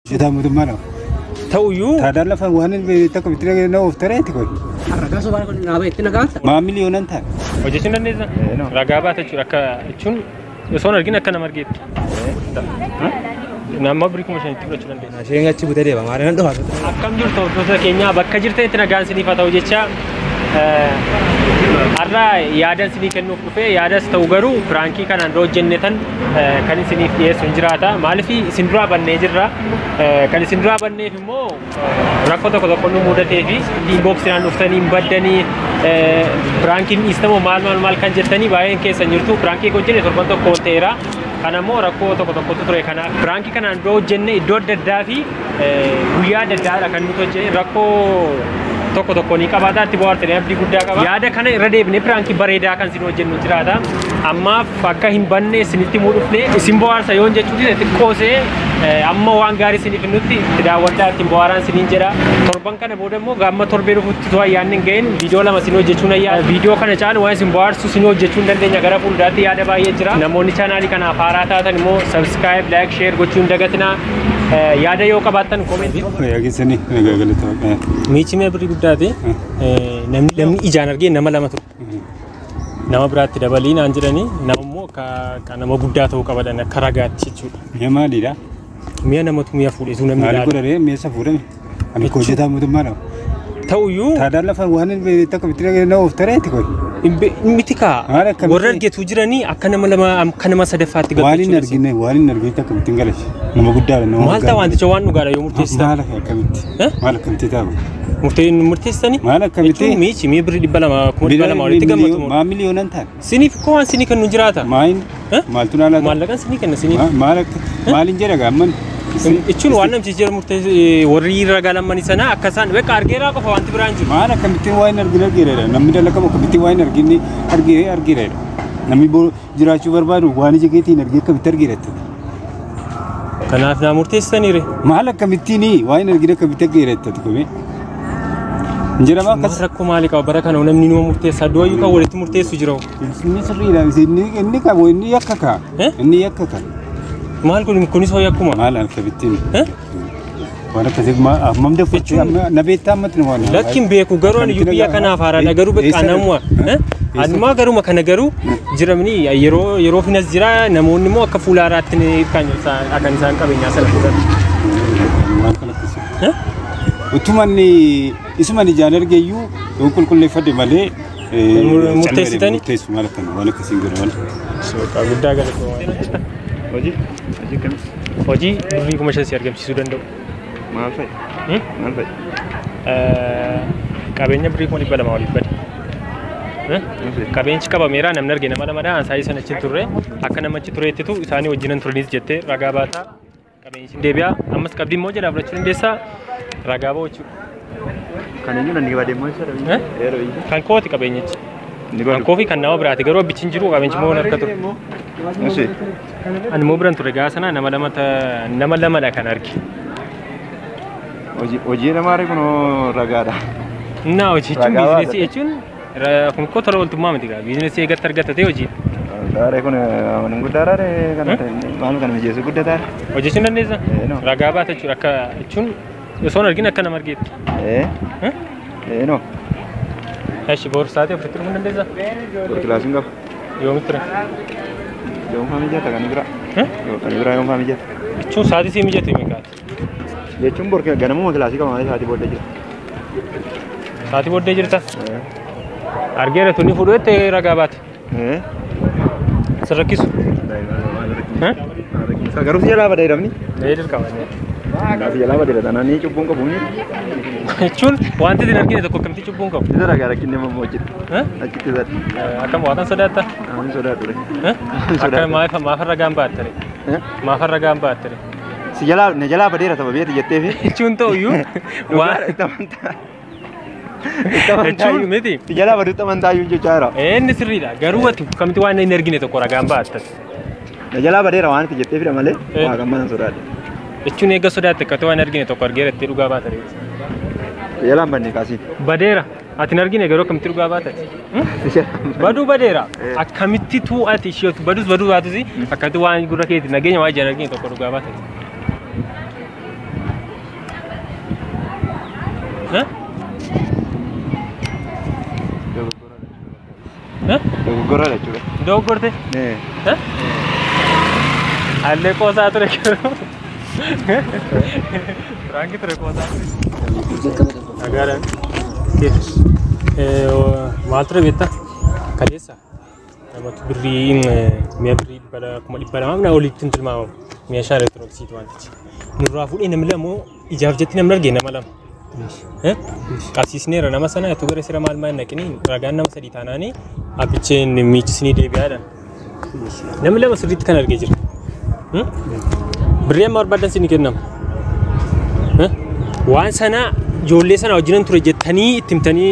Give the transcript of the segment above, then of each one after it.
Hojjetaa mootummaadha. Ta'uyyuu Taadaan lafa waan tokko bitti na of tareetti koy. Ragaa sobaa kun naa bahe itti nagaa. Maa miliyoonan ta'a. Hojjechuu hin dandeessaa? Ragaa baata jechuudha akka jechuun osoo hin argin akka nama argeetti. Nama birrii 5,000tti fudhachuu dandeessa. Isheen achi butee deema maal nan dhufa. Akkam jirtu hordoftoota keenyaa, bakka jirtanitti nagaan isiniif haa ta'u jecha, har'a yaada isinii kennuuf dhufe. Yaadas ta'u garuu piraankii kanaan dura hojjenne tan kan isiniif dhiyeessu hin jiraata. Maaliif isin duraa bannee jirra. Kan isin duraa banneef immoo rakkoo tokko tokko nu mudatee fi inboxinaan dhuftanii hin baddanii, piraankiin dhiistamoo maal maal maal kan jettanii baay'een keessan jirtu. Piraankii hojjenne torban tokko ol ta'eera. Kana immoo rakkoo tokko tokkotu ture. Kanaaf piraankii kanaan dura hojjenne iddoo adda addaa fi guyyaa adda addaadha kan nuti hojjenne. Rakkoo tokko tokko ni qabaata, itti bohaartanii abdii guddaa qaba. Yaada kana irra deebinee piraankii bareedaa kan isin hojjennu jiraata. Ammaaf akka hin banne isinitti himuu dhufne. Isin bohaarsa yoon jechuun xiqqoosee amma waan gaarii isiniif nutti itti daawwadhaa, ittiin bohaaraan isiniin jedha. Torban kana booda immoo gaamma torbee dhufutti too ayyaanni hin ga'in viidiyoo 2 isin hojjechuun ayyaana. Viidiyoo kana caalu waan isin bohaarsu isin hojjechuu hin dandeenya, gara fuulduraatti yaada baay'ee jira. Namoonni chaanaalii kanaaf haaraa taatan immoo subscribe, like, share gochuu hin dagatinaa. Yaada yoo qabaattan koomentii. Fayyaa keessanii, nagaa galata. Miichi mi'a birrii guddaati. Namni ijaan argee nama 2 ture. Nama biraatti dabalii naan jedhanii, nama immoo akka nama guddaa ta'uu qabadan akka ragaatti jechuudha. Mi'a maaliidha? Mi'a namatu mi'a fuudhetu namni Maali ilaala. godharee mi'a isa fuudhame? Ani hojjetaa mootummaadha. Ta'uyyuu Taadaan lafa waan tokko bitti na of tareetti koy. Miti kaa Maal akkamitti? Warra argetu jiranii akka nama 2 akka nama sadaffaatti Waan hin galchuudha. argine, waan hin argine akkamitti hin galache? Nama guddaadha, nama Maal ta'a, wanticha waan dhugaadha yoo murteessitan. Maal akkamitti? Eh? Maal akkamitti ta'a? Murtee murteessitanii? Maal akkamitti? Jechuun miichi mi'a birrii 200, 200,000 walitti gammatu. Maa miliyoonan ta'a? Siniif koo waan sinii kennu jiraata. Maayin Eh? maaltu naa laata? Maallaqan sinii kenna siniif. Maal akka maalin jedha gaamman? Jechuun waan namtichi jedhu murtee warri ragaa lammanii sana akka isaan beekaa argeeraa qofa, wanti biraan jiru. Maal akkamittiin waan hin argine argeeradha? Namni dalagamu akkamittiin waan hin argine argee argeeradha? Namni jiraachuu barbaadu waan ija keetiin argee akkamitti argeeradha? Kanaaf naa murteessitaniire. Maal akkamittiin waan hin argine akkamitti argeeradha komee? Hin jedhama Akkas akkas. rakkoo maalii qaba? Bara kana namni numa murteessa, du'ayyuu kan walitti murteessu jira. Inni sirriidha. Inni qabu inni yakka kaa. Eh? Inni yakka kaa. Maal kun kunis hoo yakkuma? Maal akkamittiin? Eh? Waan akkasii hammam daffachu na beektaa ammatti waan. Lakkin beeku garuu ani biyya kanaaf haaraadha garuu beekaa namuma. Anumaa garuma kana garuu jiramni yeroo yeroo finas jira, namoonni immoo akka fuula haaraatti kan isaan akka isaan qabeenyaa sana fudhatu. Waan kana akkasii. Eh? Utumanni isuman ijaan argeeyyuu yoon qulqulleeffadhe malee Murteessitanii? Murteessu maal akkana waan akkasiin godha maal. Suuqaa guddaa galatoomaa. Hojii? Hojii akkamii? Hojii birrii 5,000 si argamsiisuu danda'u. Maal fa'i? Hmm? Maal fa'i? Qabeenya birrii 200,000 waliif bade. Eh? Maal fa'i? Qabeenyi qabameera, namni arge nama lamadha. Ansaayii sana achi turre, akka nama achi tureettitu isaanii wajjinan turanis jettee ragaa baataa, qabeenyi sin deebi'a. Ammas qabdii immoo jedhaa fudhachuu dandeessaa, ragaa ba'u jechuudha. Kan eenyu inni badee immoo isa Eh? Yeroo iyya. Kan kooti qabeenyichi. Inni Kan badu. koo fi kan nama biraati garuu abbichi hin jiru, qabeenyi immoo harka ture. Musi. Ani immoo biran ture gaafa sana, nama lama nama lamadha kan arge. Hojii hojii namaa kunoo ragaadha. Naa hojii jechuun Ragaa baata. biizinesii jechuun kun koo tola ooltummaa miti gaa, biizinesii eegatti argatta ta'e hojii. Taaree kun amanin guddaadha kana maal kana mijeessu guddataadha. Hojjechuu hin dandeessaa? Eh, no. Ragaa baata jechuudha akka jechuun osoo hin argin akka nama argeetti. Eh? Eh? Eh no. Eshi boru sa'aatii afuritti dhufuu hin dandeessaa? Boru kilaasiin qaba. Yoomitti ture? Yoom faa mijata kan bira? Eh? Kan bira yoom faa mijata? Jechuun sa'aatii sii mijate meeqaati? Jechuun bor ganamuma kilaasii qaba malee sa'aatii booddee jira. Sa'aatii booddee jirta? Eh. Argeera tuni fuudhu jettee ragaa baate. Eh? Sin rakkisu? Eh? Garuu si jalaa badee namni. Ee, dirqama. Si jalaa badeera taanaan ni cubbuun qabu ni. Jechuun wanti isin argine tokko akkamitti cubbuun qabu? Isa ragaa rakkinni amma hojjetu. Eh? Achitti isa. Akkam waaqan sodaatta? Ani sodaadhu. Eh? Akka maaf maaf ragaan baattare? Eh? Maaf ragaan baattare? Si jalaa na jalaa badeera sababii ati jetteefi. Jechuun ta'uyyuu waan Dhugaadha itti amantaa. Itti amantaa Jechuun miti. Si jalaa baduutti amantaa iyyuu jechaa jira. Inni sirriidha. Garuu ati akkamitti waan hin argine tokko ragaan baatta? Na jalaa badeera waan ati jetteefidha malee Eh. waaqan mana sodaadhe. Jechuun eega sodaatte akkati waan argine tokko argeera itti dhugaa baata reeti. Si jalaa hin banne kaasii. Badeera. Ati hin argine garuu akkamitti dhugaa baata? Si jalaa hin banne. Baduu badeera. Eh. Akkamitti tuu ati isheetu badus baduu baatus akkamitti waan gurra keeti nageenya waan ijaan argine tokko dhugaa baata? Dogoggora jechuudha. Dogoggorte? Allee qoosaa ture garuu. Piraankii ture qoosaa ture. Nagaadhaan. Maal ture beektaa? Kaleessa namatu birrii mi'a birrii 200,000 na olitti hin tilmaamamu. Meeshaa elektirooniksiiti wantichi. Nurraa fuudhee namni lama ijaaf jetti namni argee nama lama. Qabsiisneera nama sana utuu gara sira maal maal naqinii ragaan nama sadii taanaanii abbicheen miichisnii deebi'aadhaan. Namni lama sirriitti kan argee jira. Birrii amma barbaadan sinii kennama. Waan sana ijoollee sana wajjinan ture jettanii itti himtanii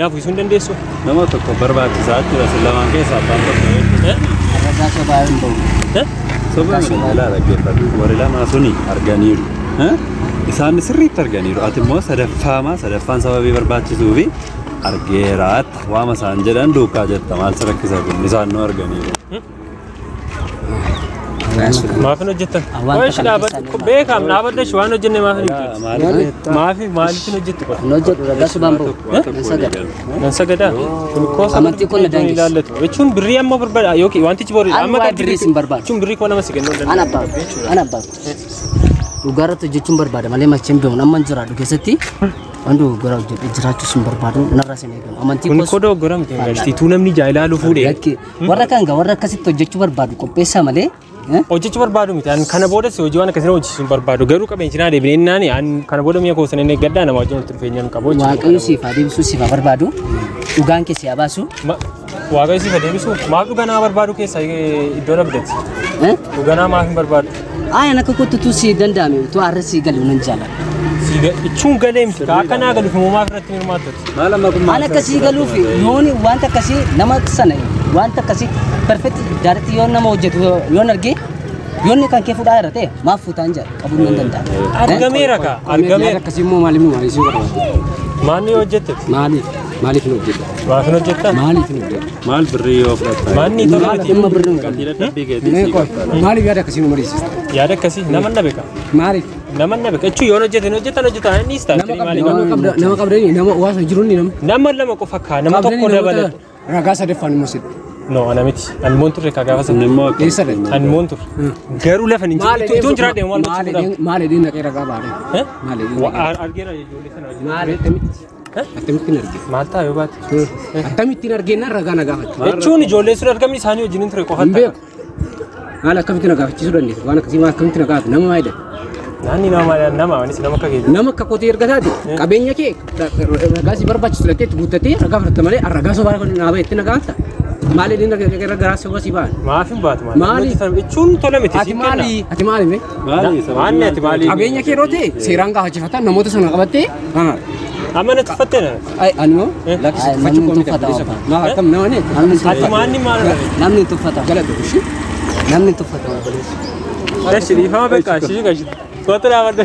naaf uwwisuu hin dandeessu. Nama tokko barbaachisaa jechuudha. Isin lamaan keessaa abbaan tokko jechuudha. Ragaa sobaa hin ba'u. Sobaa miti ilaa dhaggeeffadhu. Warri lamaa suni arganiiru. Isaan sirriitti arganiiru. Ati immoo sadaffaama sadaffaan sababii barbaachisuu fi argeeraatti waama isaan jedhan duukaa jetta maal si rakkisa kun isaan nu arganiiru. Maaf hin hojjettan? Qo'eesh dhaabadhu beekaam dhaabadhu waan hojjenne maaf hin hojjettu? Maaf maaliif hin hojjettu qofa? Hin hojjedhu ragaa sobaan ba'u. Nan sagada. Nan sagadaa? Kun koo Amantii kun na daangessa. ilaallatu. Jechuun birrii amma barbaada yookiin wantichi boru Ani amma waa'ee kan birrii sin barbaadu. Jechuun birrii 2000 si kennuu Ana danda'a. abbaa ana abbaa dhugaarratti hojjechuun barbaada malee macheen beeku amma hin jiraadhu keessatti waan dogoggora hojjedhu jiraachuus hin barbaadu narraa sin eegamu amantii Kun koos koo dogoggora miti galchituu namni ijaa ilaalu fuudhee. Lakki warra kan gaa warra akkasitti hojjechuu barbaadu qopheessaa malee Hojjechuu barbaadu miti. Ani kana booda si hojii waan akkasii hojjechiisuu hin barbaadu. Garuu qabeenyi naa deebinee naani ani kana booda mi'a koo sana inni gaddaa nama wajjin walitti dhufeenya hin qabu. Waaqayyo siif haa deebisuu siif haa barbaadu dhugaan kee si haa baasu. Waaqayyo siif haa deebisu maaf dhugaa nama barbaadu keessaa iddoo dhabdati. Dhugaa nama maaf hin barbaadu. Ayaan akka kottutu si danda'ame utuu har'a si galu nan jaalladha. Jechuun galee miti akka naa galuuf immoo maaf irratti hin hirmaattati. Maal amma kun Maal akkasii galuuf yooni wanta akkasii nama sana wanta akkasii perfect direct yoo nama hojjetu yoon arge yoonni kan kee fuudhaa irra ta'e maaf fuutaan jedha qabuun nan danda'a. Argameera kaa argameera. Akkasii immoo maaliif nu maaliif barbaada? Maal ni hojjette? Maaliif maaliif hin hojjetta? Maaf hin hojjettan? Maaliif hin hojjetta? Maal birrii yoo fudhatta? Maal ni tola miti? Dhimma birrii Gatii dadhabbii keetii sii qabbala. Maaliif yaada akkasii nu mariisista? Yaada akkasii nama na beeka. Maaliif? Nama na beeka. Jechuun yoon hojjete hojjetan hojjetan inni ta'a. Nama qabdanii nama waan jiru inni nama. Nama lama qofa kaa nama tokko dabalata. Ragaa sadaffaan immoo sidha. No ana miti. Ani moon turre kaa gaafa sana. Inni immoo akka Eessa dha? Ani moon turre. Garuu lafa hin jiru. Ituun jiraadhe maal gochuu godhamu? Maal edeen dhaqee ragaa baadhe? Maal edeen? Argeera ijoollee sana wajjin. Maal attamitti? Akkamittiin arge? Maal ta'a yoo baate? Akkamittiin argeenaan ragaa na gaafate? Jechuun ijoollee sun argamni isaanii wajjin hin ture qofa Hin beeku. Maal akkamitti na gaafachiisuu dandeessa? Waan akkasii maal akkamitti na gaafate? Nama maayidha? Naanni nama maal nama anis nama akka keeti. Nama akka kotee erga taate qabeenya kee ragaa si barbaachisu lattee itti guuttatee ragaa fudhatta malee ragaa sobaa naa bahetti na gaafata. Maal edeen ragaa sobaa si ba'an? Maaf hin baatu maal? Maali? Jechuun tola miti Ati siin kenna. maali? Ati maali mee? Maali Maanni ati maali? Qabeenya kee yeroo ta'e seeraan gaafachifata namoota sana qabattee Amma na tuffattee na. Ay, ani moo lakkisi Ay, tuffachuu namni koo miti tuffata abbiisa. waan. Maal akkam nama ne? Ati maanni maal? Namni hin tuffatamu. Galata ishee. Namni hin tuffatamu obboleessi. Dashi dhiifama beekaa shii gashi. Kootu dhaabadhu.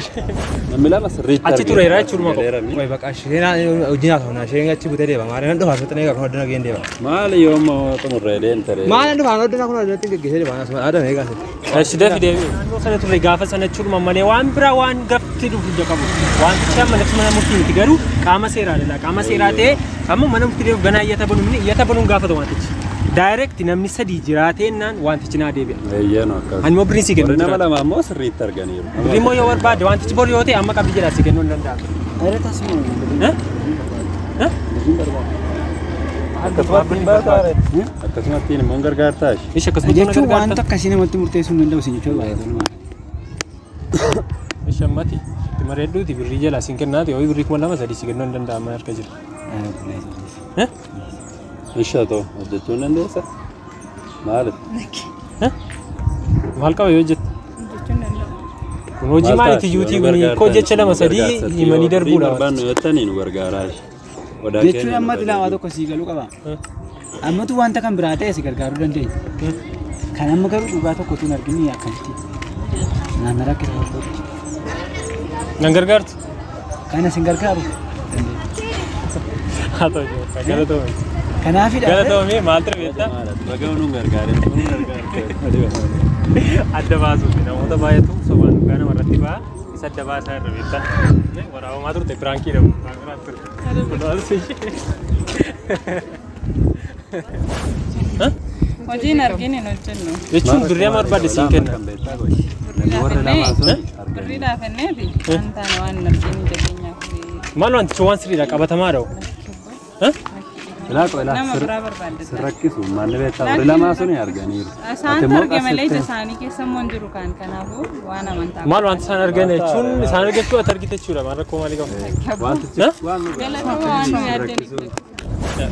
Namni lama sirriitti Achi tureera jechuudha qofa. Qoy baqa isheen hojii haasofna isheen achi butee deema maal nan dhufa asirratti eegaa kun hoddana geen deema. Maali yoo immoo xumurree deemte ree? Maal nan dhufa hoddana kun hoddana geggeessee deema asuma aadan eegaa asirratti. Dashi dafi deebi. Naannoo sana turre gaafa sana jechuudha malee waan biraa waan gafti dhufu ija qabu. Wantichi amma nafsi mana murtii miti garuu qaama seeraa dha. Qaama seeraa ta'ee amma mana murtii deemu ganaa iyyata banuun iyyata banuun gaafata wantichi. Direct namni sadii jiraateennaan wantichi naa deebi'a. Eeyyeen akkas. Ani immoo birrii sii kennu Warri nama jiraata. lama immoo sirriitti arganiiru. Birrii immoo yoo barbaadde wantichi bor yoo ta'e amma qabdi jedhaa sii kennuu hin danda'amu. Akkasumatti hin barbaade. Akkasumatti immoo hin gargaartaa ishee. Ishi akkasumatti na Jechuun gargaarta. wanta akkasii namatti murteessuu hin danda'u isin jechuudha baay'ee. Ishi ammati itti mareedduuti birrii jalaa siin kennaati yoo birrii 2000 3 sii kennuu hin danda'amu harka jira. Ishee ta'u hojjechuu hin dandeessa? Maaliif? Maal qaba yoo jette? Kun hojii maaliiti yuutii kun koo jecha lama sadii himanii darbuudha. Barbaannu jettanii nu gargaaraa ishee. Odaa Jechuun keenya nu ammatti lama fayyadu. tokko sii galuu qaba. Ammatu wanta kan biraa ta'e si gargaaruu dandeenya. Kan amma garuu dhugaa tokko utuu hin argin akkamitti. Naannoo rakkisa tokkotti. Nan gargaartu? Kana sin gargaaru. Haa ta'u galatoomii. Kanaafidha. Galatoomii maal ture beektaa? Baga nu gargaaree nu gargaartee. Adda baasuuf namoota baay'eetu sobaan dhugaa namarratti ba'a. Isa dabaasaa irra beektaa. Waraabamaa turte piraankii dhabu. Hojiin argin hin hojjennu. Jechuun birrii amma barbaadde siin kenna. Birrii dhaafanneeti waan taane waan hin argin ija keenyaaf. Maal wantichi waan sirriidha qabatamaadha. Ilaa qoy ilaa Nama biraa barbaadde. Sirrakkisu maalli beektaa warri lamaa suni arganiiru. Isaantu arge malee ija isaanii keessa immoo hin jiru kan kanaafuu waan amantaa. Maal wanti isaan argan jechuun isaan argachuu ati argite jechuudha maal rakkoo maalii qabu? Wantichi waan nu Galatama waan nu yaaddaniif.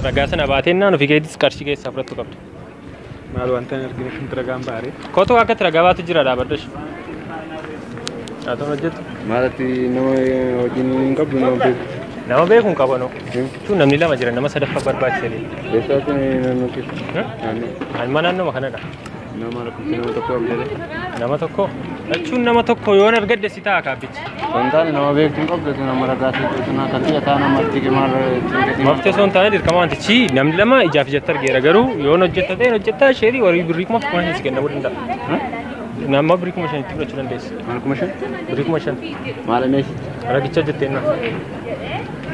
Ragaa sana baatee naan ofii keetis qarshii keessaa fudhattu qabda. Maal wanta hin argine kun ragaan baare. Kootu akka itti ragaa baatu jira dhaabadhu. Haa ta'u hojjetu. Maalatti nama hojiin hin qabdu nama beeku. Nama beeku hin qabanu. Jechuun namni lama jira nama sadaffaa barbaachisanii. Eessaatti naannoo keessa? Naannoo. Anuma naannoma kanadha. Nama lakkoofsa nama tokko abdale. Nama tokko jechuun nama tokko yoon argadde si ta'a kaabbichi. Wantaan nama beektu hin qabdu nama ragaa sitti na kan ta'e taana marti maal. Mafti osoo hin taane dirqama wantichi namni lama ijaaf ijatti argeera garuu yoon hojjetta ta'e hojjetta sheerii warri birrii 5,000 si kennamuu danda'a. Nama birrii 5,000 fudhachuu dandeessa. Maal 5,000? Birrii 5,000. Maal meeshaa? Ragicha hojjetteenna.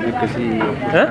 Akkasii. Eh?